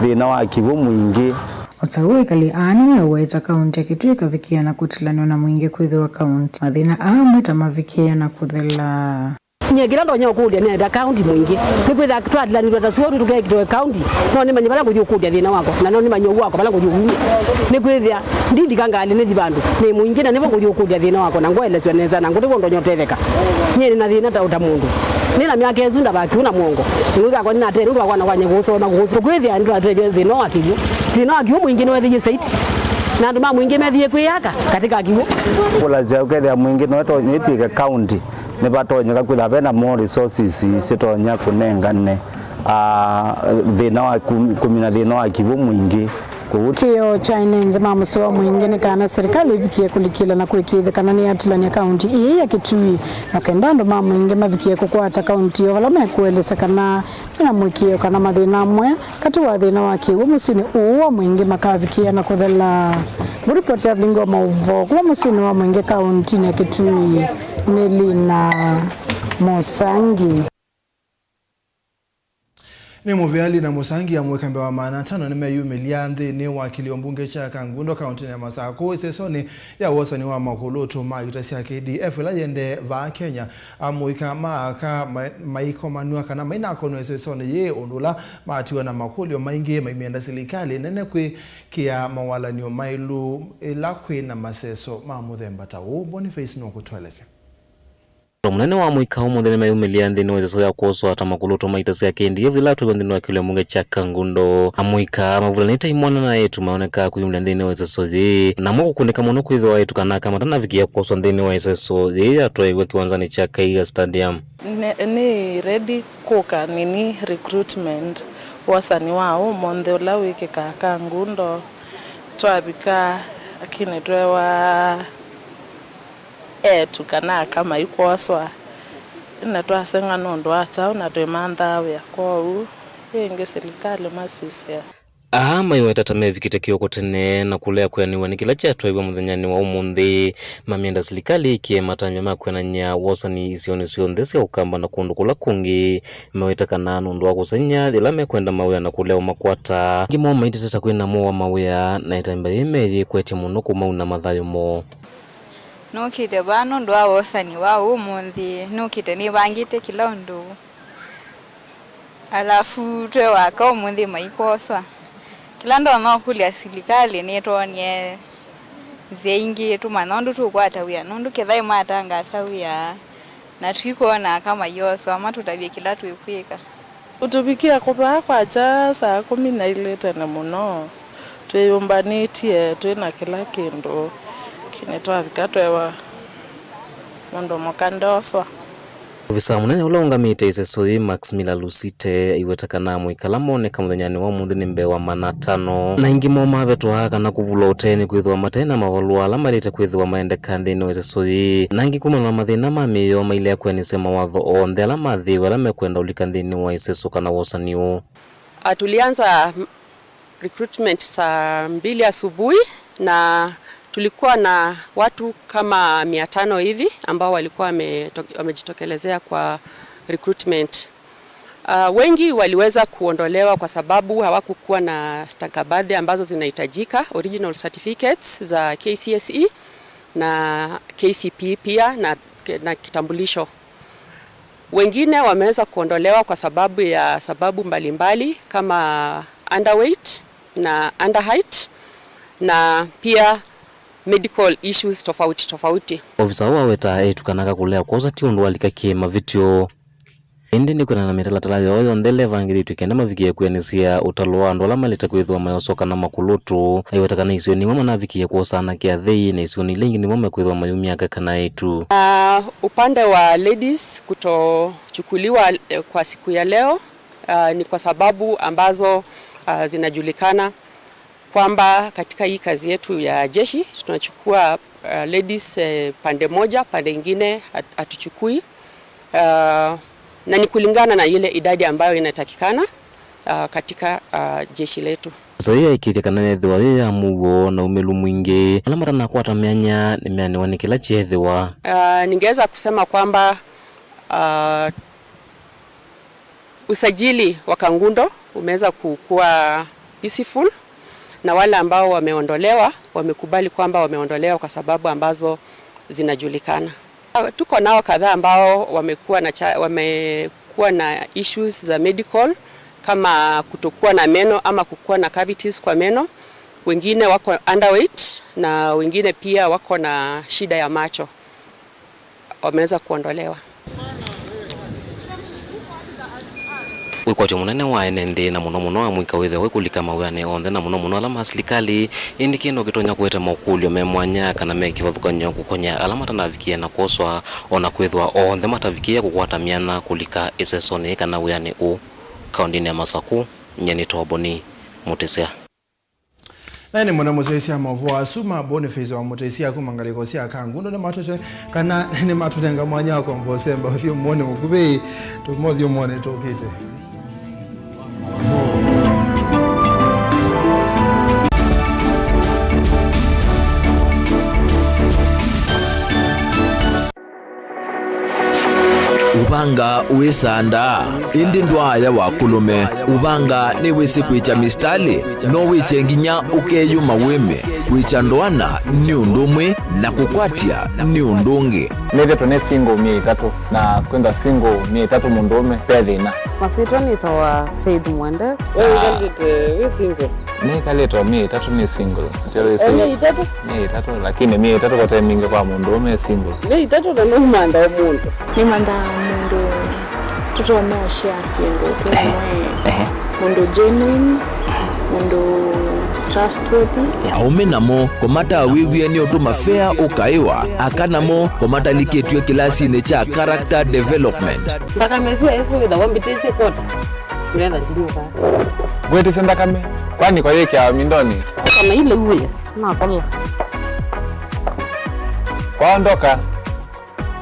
thĩna wa kĩw'ũ Mwingĩ. O ta ũu, ekali aa nĩmeũweta kaũntĩ ya Kitui ĩkavikĩa na kũtilanĩwa na Mwingĩ kwĩthĩwa kaũntĩ mathĩna aa amwe ta mavikĩĩa na kũthela. Nyie kĩla ndonya ũkũlya nĩ enda kaũntĩ Mwingĩ. Nĩkwĩthĩa twatilanĩtwe ta suo tũkekĩtwe kaũntĩ, no nĩmanye vala ngũthi ũkũlya thĩna wakwa, na no nĩmanye ũu wakwa vala ngũthi ũumya. Nĩkwĩthĩa ndilika ngalĩ nĩthi vandũ nĩ Mwingĩ, na nĩvo ngũthi ũkũlya thĩna wakwa, na ngũelesw'a nesa, na ngũtĩw'a ndonya ũtetheka. Nyie nĩ na thĩna ta ũta mũndũ. Nĩ na myaka ĩsu ndavakiu na mwongo. Nũndũ wakwa nĩnatee, nũndũ wakwa na kwanya kũsoma kũsoma. Kwĩthĩa nĩtwatethya thĩna wa kĩw'ũ. Thĩna wa kĩw'ũ Mwingĩ nĩwethĩie saiti. Na andũ ma Mwingĩ methĩie kwĩyaka katika kĩw'ũ. Kũlasya ũkethĩa Mwingĩ no ĩtwĩke kaũntĩ. Nĩvatonyeka kwĩthĩwa vena more resources sitonya kũnengane, ah, thĩna wa kũm-, kũmina thĩna wa kĩw'ũ Mwingĩ kũu. Kĩoo kya ene nza ma mũsyĩ wa Mwingĩ nĩ kana serikali ĩvikĩe kũlikĩla na kũĩkĩĩthya kana nĩyatilany'a kaũntĩ ĩĩ ya Kitui, na kenda andũ ma Mwingĩ mavikĩe kũkwata kaũntĩ ĩyo vala mekũelesya kana mena mũĩkĩĩo kana mathĩna amwe katĩ wa thĩna wa kĩw'ũ mũsyĩnĩ ũũ wa Mwingĩ makavikĩa na kũthela. Ngũripoti ya Vilingi wa Maũvoo kuma mũsyĩnĩ wa Mwingĩ kaũntĩnĩ ya Kitui nĩ Lina Mũsangi. Nĩ mũvea Lina Mũsangi. Amũika mbee wa maana atano nĩmeyumĩlya nthĩnĩ wa kĩlio mbunge kya Kangundo kaũntĩnĩ ya Masakũ ĩsesonĩ ya wosani wa makũlũtũ ma ita sya K D F ĩla yĩendee vaa Kenya. Amũika ma aka ma-, maikomanw'a kana mainakonw'a ĩsesonĩ yĩĩ, ũndũ ũla matiwe na makũlyo maingĩ maimyenda silikalĩ nene kwĩkĩa mawalany'o maĩlu ĩla kwĩ na maseso ma mũthemba ta ũũ. Boniface nũkũtũelesya. Mũnene wa mũika ũmũnthĩ nĩmeyumĩlya nthĩnĩ wa ĩseso ya kwoswa ta makũlũtũ ma ita sya K D F ĩla atwaiwe nthĩnĩ wa kĩlio mbunge kya Kangundo. Amũika mavulanĩte imwana na eĩtu maoneka kwĩyumĩlya nthĩnĩ wa ĩseso yĩĩ, namo kũkunĩka mũno kwĩthĩwa eĩtu kana aka matanavikĩa kwoswa nthĩnĩ wa ĩseso yĩĩ yatwaiwe kĩwanzanĩ kya Kaiga Stadium. Nĩ, nĩ ready kũka nini recruitment wosani wa ũmũnthĩ ũla wĩkĩkaa Kangundo. Twavika, lakini twewa eĩtu kana aka maikwoswa, na twaseng'a nũndũ wa kyaũ na twĩmanthaa wĩa. Kwoou ĩngĩ silikalĩ masisya. Aa maiweta ta mevikĩte kĩoko tene na kũlea kwĩanĩw'a nĩ kĩla kyatwaiwe mũthenyanĩ wa ũmũnthĩ, mamyenda silikalĩ ĩkĩe matambya ma kwĩanany'a wosani isionĩ syonthe sya Ũkamba na kũndũ kũla kũngĩ. Maweta kana nũndũ wa kũseng'ya yĩla mekwenda mawĩa na kũlea ũmakwata. Angĩ moo maitĩte ta kwĩna moo wa mawĩa, na ĩtambya yĩĩ meyĩkwetye mũno kũmauna mathayũ moo. Nũkĩte vaa nũndũ wa wosani wa ũmũnthĩ. Nũkĩte nĩvangĩte kĩla ũndũ. Alafu twewa aka ũmũnthĩ maikwoswa. Kĩla ndonya ũkũlya silikalĩ nĩtwonie nzĩa ingĩ tũmanya ũndũ tũkwata wĩa, nũndũ kĩthaĩ matangasa wĩa na tũikwona aka maioswa, matũtavye kĩla twĩkwĩka. Ũtũvikĩa kũvaa kwakya saa kũmi na ilĩ tene mũno, twĩyũmbanĩtye twĩ na kĩla kĩndũ, lakini twavika twewa mũndũ mũka ndooswa. Ovisa mũnene ũla ũngamĩte ĩseso yĩĩ, Max Miller Lusite, aiweta kana amũika ala moneka mũthenyanĩ wa ũmũnthĩ nĩ mbee wa maana atano, na aingĩ moo mavetwa kana kũvulwa ũtee nĩkwĩthĩwa mate na mavalũa ala maĩlĩte kwĩthĩwa maendeka nthĩnĩ wa ĩseso yĩĩ, na angĩ kumana na mathĩna ma mĩĩ yoo mailea kwĩanĩsya mawatho onthe ala mathĩĩwe ala mekwenda ũlika nthĩnĩ wa ĩseso kana wosani ũũ. Ah, tulianza recruitment saa mbili asubuhi na tulikuwa na watu kama mia tano hivi ambao walikuwa wameto-, wamejitokelezea kwa recruitment. Ah, wengi waliweza kuondolewa kwa sababu hawakukuwa na stakabadhi ambazo zinahitajika, original certificates za K C S E na K C P E pia na, na kitambulisho. Wengine wameweza kuondolewa kwa sababu ya sababu mbalimbali kama underweight na underheight na pia medical issues tofauti tofauti. Ovisa ũũ aweta eĩtu kana aka kũlea kwosa ti ũndũ wa lika kĩ mavĩtyo. Ĩndĩ nĩ kwĩanana na mĩtalatala yoo yonthe ĩla ĩvangĩthĩtw'e kenda mavikĩe kwĩanĩsya ũtalo wa andũ ala malĩte kwĩthĩwa mayoswa kana makũlũtũ. Aiweta kana isionĩ imwe manavikĩe kwosa anake athei, na isionĩ ila ingĩ nĩmo mekwĩthĩwa mayumya aka kana eĩtu. Ah, upande wa ladies kutochukuliwa, eh, kwa siku ya leo, ah, ni kwa sababu ambazo, ah, zinajulikana kwamba katika hii kazi yetu ya jeshi tunachukua, uh, ladies, eh, pande moja, pande ingine hat-, hatuchukui. Uh, na ni kulingana na ile idadi ambayo inatakikana, uh, katika, uh, jeshi letu. Ndeto ĩyo yaĩkĩĩthya kana yĩthĩwa yĩ ya mũuo na umĩlu mwingĩ. Ala matanakwata myanya nĩmeanĩwa nĩ kĩla kyeethĩwa. Uh, ningeweza kusema kwamba, uh, usajili wa Kangundo umeweza kukuwa peaceful, na wale ambao wameondolewa wamekubali kwamba wameondolewa kwa sababu ambazo zinajulikana. Tuko nao kadhaa ambao wamekuwa na cha-, wamekuwa na issues za medical, kama kutokuwa na meno ama kukuwa na cavities kwa meno. Wengine wako underweight na wengine pia wako na shida ya macho. Wameweza kuondolewa. Wĩkwatyo mũnene wa ene nthĩ, na mũno mũno amũika, wĩthĩwa wĩ kũlika mawĩanĩ onthe, na mũno mũno ala ma silikalĩ. Ĩndĩ kĩĩ no kĩtonya kũete makũlyo me mwanya kana me kĩvathũkany'o kũkony'a ala matanavikĩe na kwoswa, o na kwĩthĩwa onthe matavikĩe kũkwata myanya kũlika ĩsesonĩ kana wĩanĩ ũũ. Kaũndĩnĩ ya Masakũ, nyie nĩ Toboni Mũtĩsya. Na nĩ mũno mũsyaĩĩsya maũvoo asu ma Boniface wa Mũtĩsya kuma ngalĩko sya Kangundo nĩmatwĩte kana nĩmatũnenga mwanya wa kwamba ũsemba ũthyũmũonĩ mũkuvĩ. Tũmothyũmũonĩ tũkĩte. Ũvanga wĩsaa ndaa, ĩndĩ ndwaaya wa kũlũme. Ũvanga nĩwĩsĩ kwĩkya misitalĩ, no wĩkye nginya ũkeyũma wĩme. Kwĩkya ndoana nĩ ũndũ ũmwe na kũkwatya nĩ ũndũ ũngĩ. Nĩthĩtwe nĩ single myei ĩtatũ, na kwĩthwa single myei ĩtatũ mũndũũme ve thĩna. Masyĩtwa nĩtawa Faith Mwende. We wĩkalĩte wĩ single? Nĩkalĩte o myei ĩtatũ nĩ single. Atĩ wĩsĩ. Eh, myei ĩtatũ? Myei ĩtatũ, lakini myei ĩtatũ kote mingĩ kwa mũndũũme e single. Myei ĩtatũ na nũmantha o mũndũ. Nĩmanthaa mũndũ tũtonya ũshare syĩndũ twĩ. Ehe. Mũndũ genuine, mũndũ trustworthy. Aũme namo kũmatawĩw'e nĩ ũtũma fea ũkaĩwa, aka namo kũmatalikĩtw'e kĩlasinĩ kya character development. Nthakame ĩsu ĩsu ĩthawa mbĩtĩsye kota. Nĩwetha ndinyuka. Ngwĩtĩsya nthakame, kwani kwa yĩkĩawa mindonĩ? Kana ile uwe, nakola. Kwaondoka,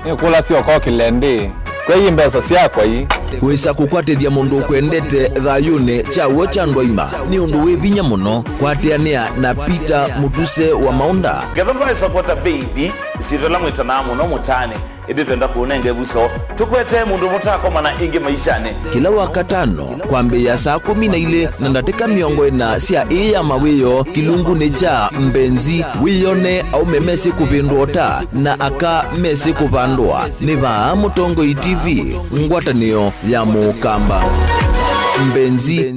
nĩkũlasya ũkokĩle ndĩ, kwei mbesa syakwa ii. Wĩsa kũkwatĩthya mũndũ ũkwendete thayũnĩ kya w'o kya ndwaima nĩ ũndũ wĩ vinya mũno. Kwatĩanĩa na Peter Mũtuse wa Maũnda. Ngetha ndwaĩ supporter baby, isyĩtwa ĩla mwĩtanaa mũno mũtaanĩ. Ĩndĩ twenda kũũnenga ĩvuso, tũkwete mũndũ mũtakomana ĩngĩ maishanĩ. Kĩla Wakatano, kwambĩĩa saa kũmi na ilĩ na ndatĩka mĩongo ĩna sya ĩĩ ya mawĩoo kĩlungunĩ kya Mbenzi, wĩyone aũme mesĩ kũvĩndũa ũta na aka mesĩ kũvandũa. Nĩ vaa Mũtongoi T V, ngwatanĩo ya Mũkamba. Mbenzi.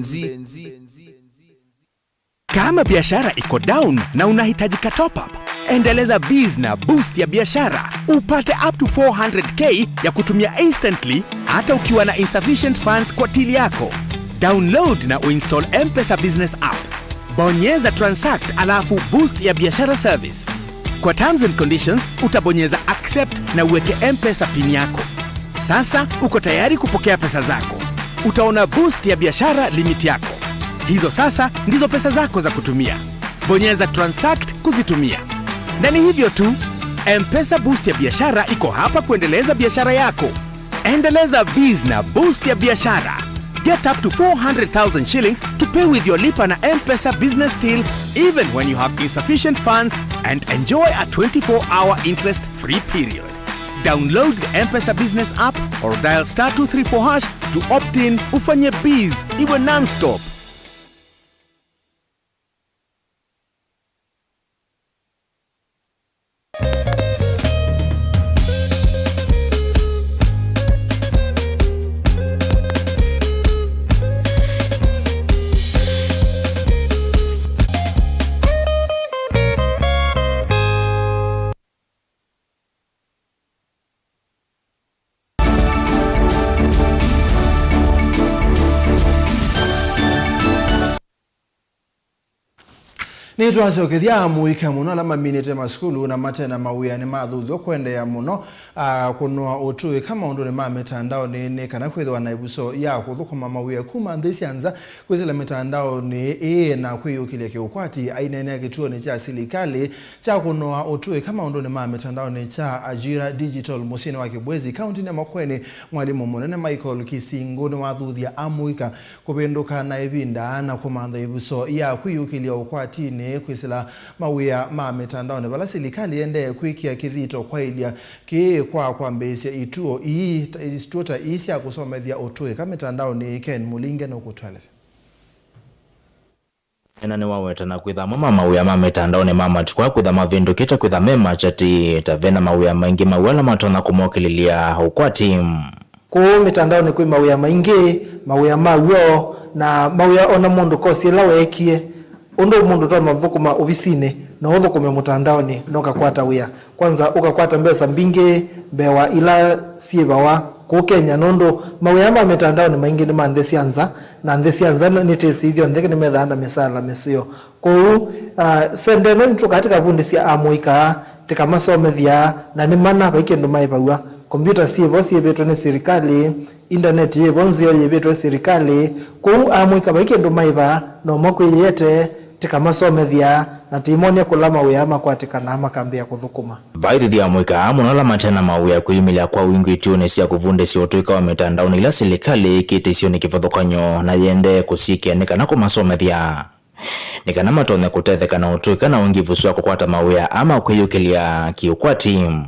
Kama biashara iko down na unahitaji ka top up, endeleza biz na boost ya biashara, upate up to four hundred K ya kutumia instantly hata ukiwa na insufficient funds kwa till yako. Download na uinstall M-Pesa Business App. Bonyeza transact alafu boost ya biashara service. Kwa terms and conditions, utabonyeza accept na uweke M-Pesa pin yako. Sasa uko tayari kupokea pesa zako. Utaona boost ya biashara limit yako. Hizo sasa ndizo pesa zako za kutumia. Bonyeza transact kuzitumia. Na ni hivyo tu, M-Pesa boost ya biashara iko hapa kuendeleza biashara yako. Endeleza biz na boost ya biashara. Get up to four hundred thousand shillings to pay with your Lipa na M-Pesa business till even when you have insufficient funds, and enjoy a twenty-four hour interest-free period. Download the M-Pesa Business app or dial star two three four hash to opt in, ufanye biz iwe non-stop. Nĩtwasyokethya amũika mũno ala maminĩte masukulu na mate na mawĩa nĩmathuthw'a kũendeea mũno, a, kũnoa ũtũĩka maũndũnĩ ma mĩtandaonĩ nĩ kana kwĩthĩwa na ĩvuso ya kũthũkũma mawĩa kuma nthĩ sya nza kwĩsĩla mĩtandaonĩ ĩĩ na kwĩyũkĩlya kĩũkwati. Aineenea kĩtuonĩ kya silikalĩ kya kũnoa ũtũĩka maũndũnĩ ma mĩtandaonĩ kya Ajira Digital mũsyĩnĩ wa Kibwezi, kaũntĩnĩ ya Makueni, mwalimũ mũnene Michael Kisingu nĩwathuthya amũika kũvĩndũka na ĩvinda na kũmantha ĩvuso ya kwĩyũkĩlya ũkwatinĩ kwĩsĩla mawĩa ma mĩtandaonĩ, vala silikalĩ ĩendee kwĩkĩa kĩthito kwaĩlya kĩĩ kwa kwambĩĩsya ituo ii, ituo ta ii sya kũsomethya ũtũĩka mĩtandaonĩ. Ken Mũlinge nũkũtũelesya. Ena nĩwaweta na kwĩtha amwe ma mawĩa ma mĩtandaonĩ ma matukũ aa kwĩtha mavĩndũkĩte kwĩtha me makyatĩ, ta vena mawĩa maingĩ mawĩa ala matonya kũmokĩlĩlya ũkwati. Kũũ mĩtandaonĩ kwĩ mawĩa maingĩ, mawĩa ma w'o, na mawĩa o na mũndũ kosi ĩla weekie. Ũndũ mũndũ ũtonya ũthũkũma ovisinĩ, no ũthũkũme mũtandaonĩ, na ũkakwata wĩa. Kwanza, ũkakwata mbesa mbingĩ mbee wa ila syĩvawa kũũ Kenya, nũndũ mawĩa ma mĩtandaonĩ maingĩ nĩ ma nthĩ sya nza, na nthĩ sya nza nĩtĩsĩ ithyonthe nĩmethaa na mĩsaala mĩseo. Kwoou, ah, sende ĩno nĩtũkaa tĩkavundĩsya amũika, tĩkamasomethya, na nĩ mana vai kĩndũ maĩvaw'a. Kombyũta syĩvo syĩvĩtwe nĩ silikalĩ, indaneti yĩvo nzeo yĩvĩtwe silikalĩ. Kwoou amũika vai kĩndũ maĩva, no makwĩyĩete, tĩkamasomethya, na tĩimony'a kũla mawĩa makwatĩkanaa makambĩĩa kũthũkũma. Vaithithi amũika aa mũno ala mate na mawĩa kwĩyumĩlya kwa wingĩ ituonĩ sya kũvundĩsya ũtũĩka wa mĩtandaonĩ ila silikalĩ ĩkĩte isionĩ kĩvathũkany'o na yĩendee kũsyĩkĩa nĩ kana kũmasomethya. Nĩ kana matonye kũtetheka na ũtũĩka na ũngĩ ĩvuso ya kũkwata mawĩa aa ma kwĩyũkĩlya kĩũkwati.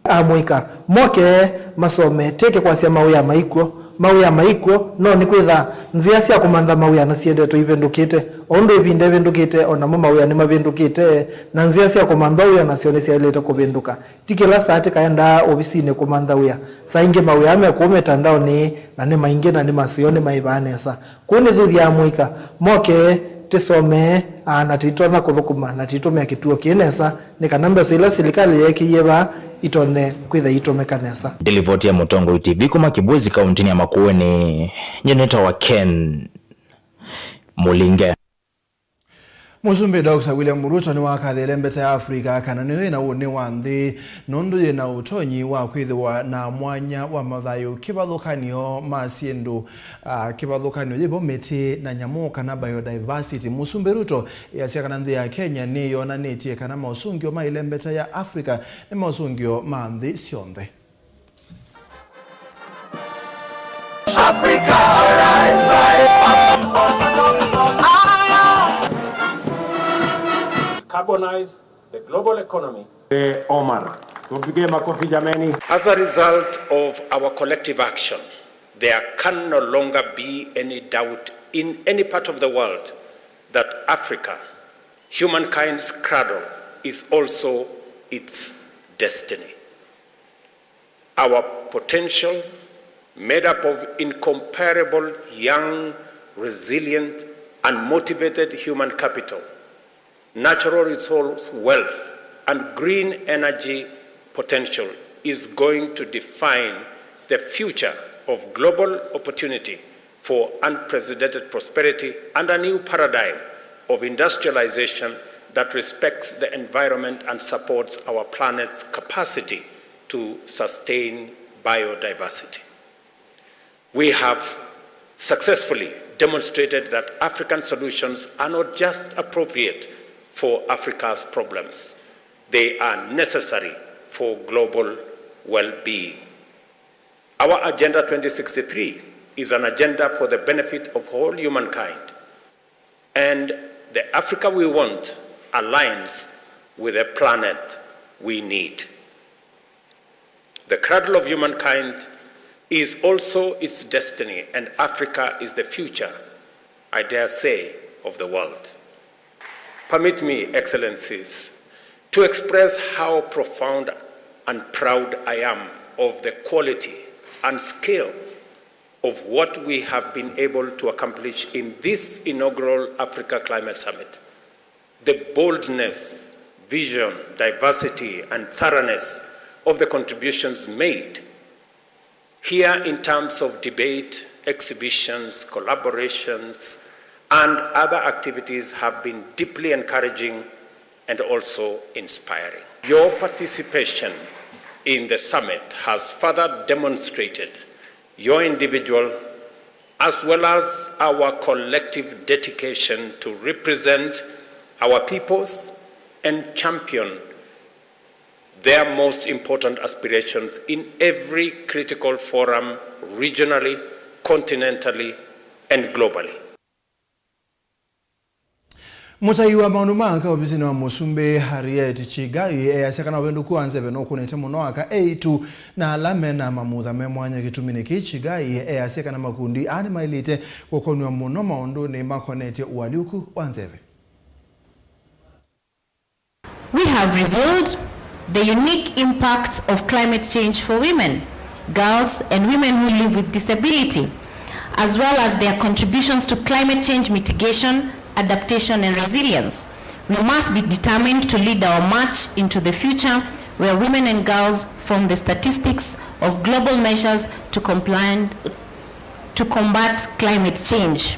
Amũika, moke, masome, tĩke kwasya mawĩa maikw'o. Mawĩa maikw'o, no nĩkwĩtha nzĩa sya kũmantha mawĩa na syendetwe ivĩndũkĩte. O ũndũ ĩvinda ĩvĩndũkĩte, o namo mawĩa nĩmavĩndũkĩte, na nzĩa sya kũmantha wĩa nasyo nĩsyaĩlĩte kũvĩndũka. Ti kĩla saa tĩkaendaa ovisinĩ kũmantha wĩa. Saa ingĩ mawĩa me kũũ mĩtandaonĩ, na nĩ maingĩ, na nĩ maseo, nĩmaĩvaa nesa. Kwoou nĩthuthya amũika, moke, tĩsome, aa, na tĩitonya kũthũkũma, na tĩitũmĩa kĩtuo kĩĩ nesa, nĩ kana mbesa ila silikalĩ yeekĩie vaa itonye kwĩtha iitũmĩka nesa. Ndilivoti ya Mũtongoi T V kuma Kibwezi, kaũntĩnĩ ya Makueni, nyie nĩtawa Ken Mũlinge. Mũsumbĩ Doctor William Ruto nĩwakathĩĩle mbeta ya Africa kana nĩyo ĩna ũnĩ wa nthĩ nũndũ yĩna ũtonyi wa kwĩthĩwa na mwanya wa mathayũ kĩvathũkany'o ma syĩndũ, ah, kĩvathũkany'o yĩvo mĩtĩ na nyamũ kana biodiversity. Mũsumbĩ Ruto easya kana nthĩ ya Kenya nĩyonanĩtye kana maũsũngĩo ma ĩlembeta ya Africa nĩ maũsũngĩo ma nthĩ syonthe. Africa, rise, rise. Carbonize the global economy. Eh, Omar. Tumpigie makofi jameni. As a result of our collective action, there can no longer be any doubt in any part of the world that Africa, humankind's cradle, is also its destiny. Our potential, made up of incomparable young, resilient, and motivated human capital, natural resource wealth, and green energy potential, is going to define the future of global opportunity for unprecedented prosperity and a new paradigm of industrialization that respects the environment and supports our planet's capacity to sustain biodiversity. We have successfully demonstrated that African solutions are not just appropriate for Africa's problems, they are necessary for global well-being. Our Agenda twenty sixty-three is an agenda for the benefit of all humankind, and the Africa we want aligns with the planet we need. The cradle of humankind is also its destiny, and Africa is the future, I dare say, of the world. Permit me, Excellencies, to express how profound and proud I am of the quality and scale of what we have been able to accomplish in this inaugural Africa Climate Summit. The boldness, vision, diversity, and thoroughness of the contributions made here in terms of debate, exhibitions, collaborations, and other activities have been deeply encouraging and also inspiring. Your participation in the summit has further demonstrated your individual as well as our collective dedication to represent our peoples and champion their most important aspirations in every critical forum, regionally, continentally, and globally. Mũtai wa maũndũ ma aka ovisinĩ wa mũsumbĩ Harriet Chigai easya kana ũvĩndũku wa nzeve nũkũnĩte mũno aka eĩtu na ala me na mamutha me mwanya. Kĩtumi nĩkĩ? Chigai easya kana makundi aa nĩmaĩlĩte kũkonw'a mũno maũndũnĩ makonetye ũalyũku wa nzeve. We have revealed the unique impact of climate change for women, girls, and women who live with disability, as well as their contributions to climate change mitigation, adaptation, and resilience. We must be determined to lead our march into the future where women and girls form the statistics of global measures to compliant, to combat climate change.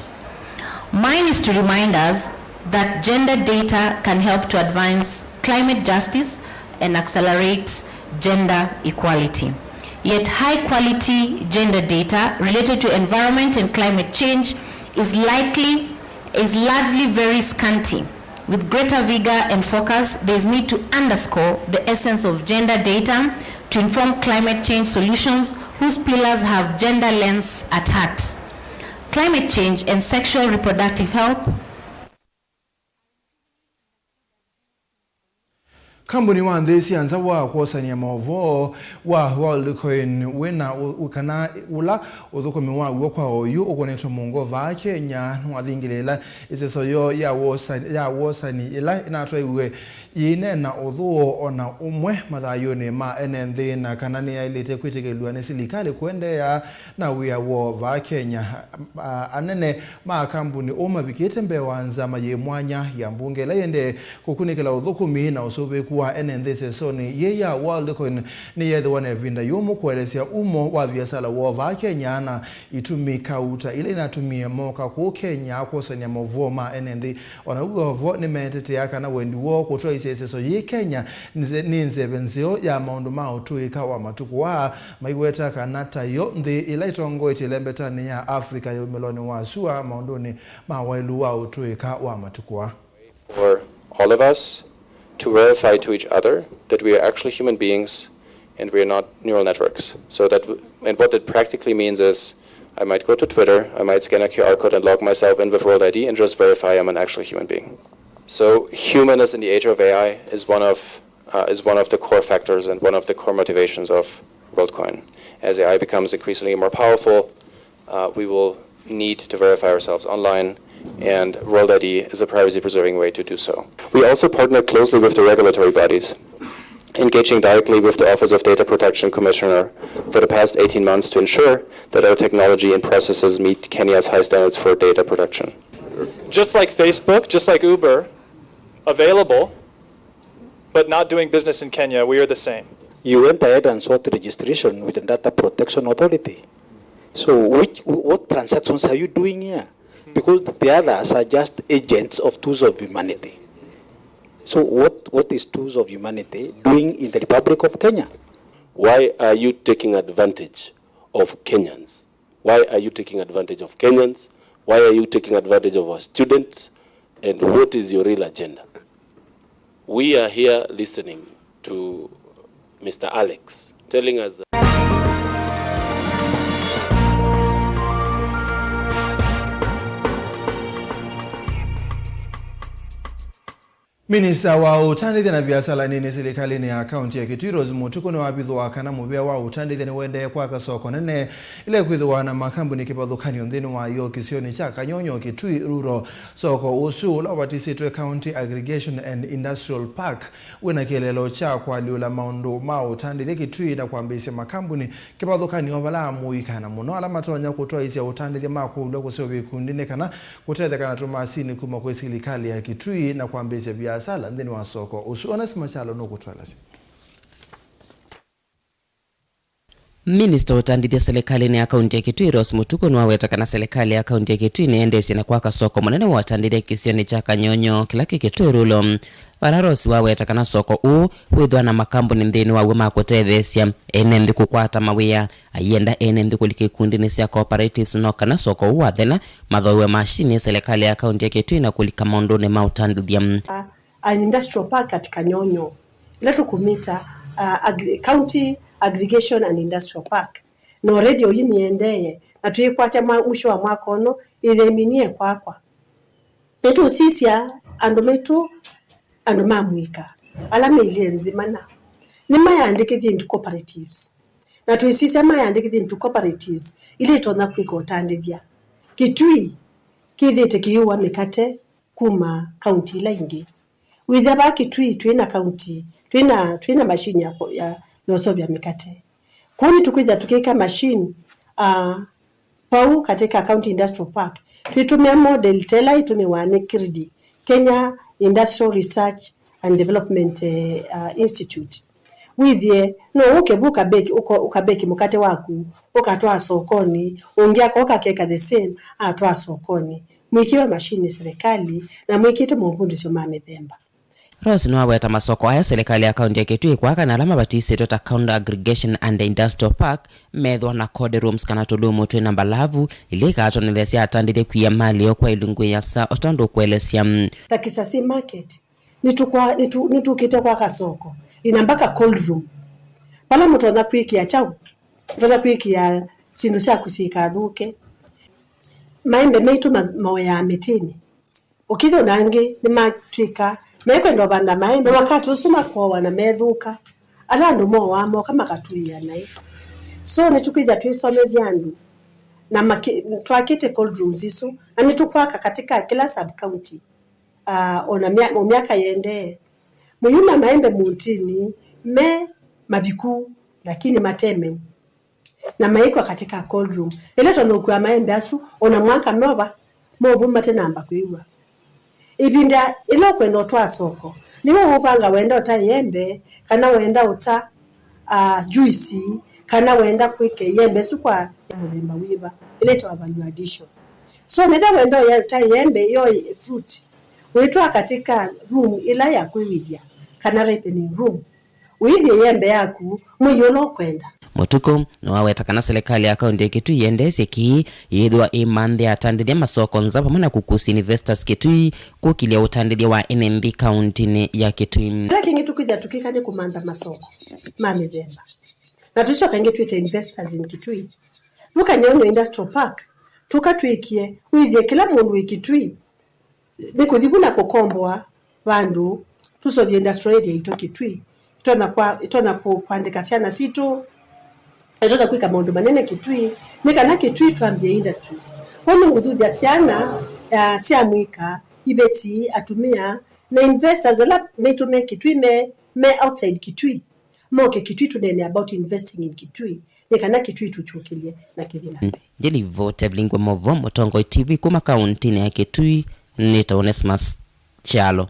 Mine is to remind us that gender data can help to advance climate justice and accelerate gender equality. Yet high quality gender data related to environment and climate change is likely, is largely very scanty. With greater vigor and focus, there is need to underscore the essence of gender data to inform climate change solutions whose pillars have gender lens at heart. Climate change and sexual reproductive health. Kambuni wa nthĩ sya nza wa kwosany'a maũvoo wa Worldcoin wĩna ũ-, ũ-, kana ũla ũthũkũmi waw'o kwa oyu ũkũnĩtwe mũongo vaa Kenya nĩwathingĩlĩĩla ĩseso yoo ya wosa-, ya wosani ĩla ĩnatwaiwe yĩineena ũthũo o na ũmwe mathayũnĩ ma ene nthĩ, na kana nĩyaĩlĩte kwĩtĩkĩlw'a nĩ silikalĩ kũendeea na wĩa woo vaa Kenya. A-, anene ma kambuni ũũ mavikĩte mbee wa nzama yĩ mwanya ya mbunge ĩla yĩendee kũkunĩkĩla ũthũkũmi na ũsũvĩĩku wa ene nthĩ ĩsesonĩ yĩĩ ya Worldcoin nĩyeethĩwa na ĩvinda yũmũ kũelesya umo wa viasala woo vaa Kenya na itumi kauta ila inatumie mooka kũũ Kenya kwosany'a maũvoo ma ene nthĩ. O na ũu vo, nĩmetetea kana wendi woo kũtwaĩsya ĩseso yĩĩ Kenya nze-, nĩ nzeve nzeo ya maũndũ ma ũtũĩka wa matukũ aa, maiweta kana tayo nthĩ ĩla ĩtongoetye ĩlembetanĩ ya Africa yĩ ũmĩlonĩ wa sua maũndũnĩ ma waĩlu wa ũtũĩka wa matukũ aa. For all of us to verify to each other that we are actually human beings and we are not neural networks. So that, w-, and what that practically means is, I might go to Twitter, I might scan a Q R code and log myself in with World I D and just verify I'm an actual human being. So humanness in the age of A I is one of, uh, is one of the core factors and one of the core motivations of Worldcoin. As A I becomes increasingly more powerful, uh, we will need to verify ourselves online, and World I D is a privacy-preserving way to do so. We also partner closely with the regulatory bodies, engaging directly with the Office of Data Protection Commissioner for the past eighteen months to ensure that our technology and processes meet Kenya's high standards for data protection. Just like Facebook, just like Uber, available, but not doing business in Kenya, we are the same. You went ahead and sought registration with the Data Protection Authority. So which, what transactions are you doing here? Because the others are just agents of Tools of Humanity. So what, what is Tools of Humanity doing in the Republic of Kenya? Why are you taking advantage of Kenyans? Why are you taking advantage of Kenyans? Why are you taking advantage of our students? And what is your real agenda? We are here listening to Mister Alex telling us that Minista wa ũtandĩthya na viasala nini silikalĩnĩ ya kaunti ya Kitui, Rose Mutuku, nĩwavithũa kana mũvĩa wa ũtandĩthya nĩũendee kwaka soko nene ĩla ĩkwĩthĩwa na makambuni kĩvathũkany'o nthĩnĩ wayo kĩsionĩ kya Kanyonyo Kitui Rural. Soko ũsu ũla ũvatisĩtwe County Aggregation and Industrial Park wĩna kĩeleelo kya kũalyũla maũndũ ma ũtandĩthya Kitui na kwambĩĩsya makambuni kĩvathũkany'o vala amũika, na mũno ala matonya kũtwaĩsya ũtandĩthya ma kũulw'a kũseũvya ikundi nĩ kana kũtetheka na tũmasini kuma kwĩ silikalĩ ya Kitui na kwambĩĩsya viasala nthĩnĩ wa soko ũsu. Onesmus Kyalo nũkũtũelesya. Minista wa ũtandĩthya silikalĩnĩ ya kaunti ya Kitui, Rose Mutuku, nĩwaweta kana silikalĩ ya kaunti ya Kitui nĩyendeesye na kwaka soko mũnene wa ũtandĩthya kĩsionĩ kya Kanyonyo kĩla kĩ Kitui Rural. Vala Rose waweta kana soko ũũ wĩthwa na makambuni nthĩnĩ waw'o ma kũtetheesya ene nthĩ kũkwata mawĩa, aienda ene nthĩ kũlika ikundinĩ sya cooperatives no kana soko ũũ wathela, mathooew'e mashini silikalĩ ya kaunti ya Kitui na kũlika maũndũnĩ ma ũtandĩthya. An industrial park at Kanyonyo, ila tũkũmĩta, uh, agri-, County Aggregation and Industrial Park. Na already oyu nĩendee, na twĩkwatya mwa-, mwisho wa mwaka ũno, ĩtheminie kwakwa. Nĩtũsisya andũ maitũ, andũ ma mũika, ala mailyĩ nthĩ mana, nĩmayandĩkĩthye into cooperatives. Na twĩsisya mayandĩkĩthye into cooperatives, ila itonya kwĩka ũtandĩthya. Kitui kĩthĩte kĩiũa mĩkate kuma kaunti ila ingĩ. Wĩthĩa vaa Kitui twĩ na kaunti, twĩ na, twĩ na mashini ya, ya, ya ũseũvya mĩkate. Kwoou nĩtũkwĩthĩa tũkĩka mashini, ah, vau katika County Industrial Park. Twĩtũmĩa model ta ĩla ĩtũmĩwa nĩ KIRDI, Kenya Industrial Research and Development, eh, ah, Institute. Wĩthĩe, no ũke vu ũkabeki, ũko-, ũkabeki mũkate waku, ũkatwaa sokonĩ, ũngĩ akoka akeka the same, atwaa sokonĩ. Mwĩkĩwe mashini silikalĩ, na mwĩkĩte mavundĩsyo ma mĩthemba. Rose nĩwaweta masoko aya silikalĩ ya kaunti ya Kitui ĩkwaka na ala mavatisĩtwe ta County Aggregation and Industrial Park methwa na cold rooms kana tũlumu twĩ na mbalavu, ila ikatonethesya atandĩthya kwia mali yo kwa ilungu ĩasa, o tondũ ũkũelesya. Ta Kisasi Market, nĩtũkwa-, nĩtũ-, nĩtũkĩte kwaka soko ina mpaka cold room, vala mũtonya kwĩkĩa kyaũ, mũtonya kwĩkĩa syĩndũ syaku syikathũke. Maembe maitũ ma-, maũyaa mĩtĩnĩ. Ũkĩthya ona angĩ nĩmatw'ĩka mekwenda ũvanda maembe, na wakati ũsu makoawa na methũka. Ala andũ moaa moka makatũĩa naĩ. So nĩtũkwĩthya twĩsomethya andũ na maki-, twakĩte cold rooms isu, na nĩtũkwaka katika kĩla sub county, ah, ona mya-, o myaka yendee. Mũyuma maembe mũtĩnĩ me maviku, lakini mate meu. Na maĩkwa katika cold room. Ĩla tũthũkũa maembe asu, ona mwaka mova, movu matenamba kwĩw'a. Ĩvinda ĩla ũkwenda ũtwaa soko, nĩwe ũũvanga wenda ũta ĩembe, kana wenda ũta, ah, juisi, kana wenda kwĩka ĩembe ĩsu kwa mũthemba wĩva, ĩla ĩtawa value addition. So, nĩtha wenda ũya-, ũta ĩembe, yo ĩ fruit, wĩtwaa katika room ĩla ya kwĩw'ĩthya, kana ripening room. Ũilyĩ ĩembe yaku mwei ũla ũkwenda. Mũtuku nĩwaweta kana silikalĩ ya kaunti ya Kitui yendeesye kĩĩ yĩthĩwa ĩmanthĩa atandĩthya masoko nza vamwe na kũkusya investors Kitui kũkĩlya ũtandĩthya wa ene nthĩ kauntinĩ ya Kitui. Kĩla kĩngĩ tũkwĩthĩa tũkĩka nĩ kũmantha masoko ma mĩthemba, na tũsyoka ĩngĩ twĩte investors in Kitui. Vu Kanyonyo Industrial Park, tũka twĩkie wĩthĩe kĩla mũndũ wĩ Kitui nĩ kũthi vu na kũkomboa vandũ, tũseũvye industrial area yitũ Kitui. Ĩtonya kwa-, ĩtonya kũ-, kũandĩka syana sitũ, ĩtonya kwĩka maũndũ manene Kitui, nĩ kana Kitui twambie industries. Kwoou nĩngũthuthya syana, ah, sya mũika, iveti, atumĩa, na investors ala maitũ me Kitui, me, me outside Kitui. Moke Kitui tũneene about investing in Kitui, nĩ kana Kitui tũkyũkĩlye na kĩthi na mbee. Ndilivoti ya Vilingwe Movo, Mũtongoi T V kuma kauntinĩ ya Kitui, nĩ ta Onesmus Kyalo.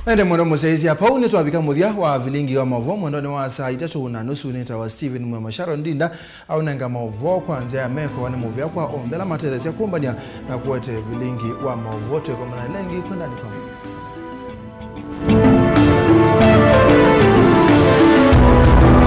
Ende mũno mũsyaĩĩsya, pau nĩtwavika mũthya wa vilingi wa maũvoo mwendonĩ wa saa itatũ na nusu. Nĩtawa Stephen Mwema. Sharon Ndinda aũnenga maũvoo kwa nzĩa ya meko nĩ mũvea kwa onthe ala matetheesya kũmbany'a na kũete vilingi wa maũvoo. Twĩkomana ĩla ĩngĩ kwendani kwa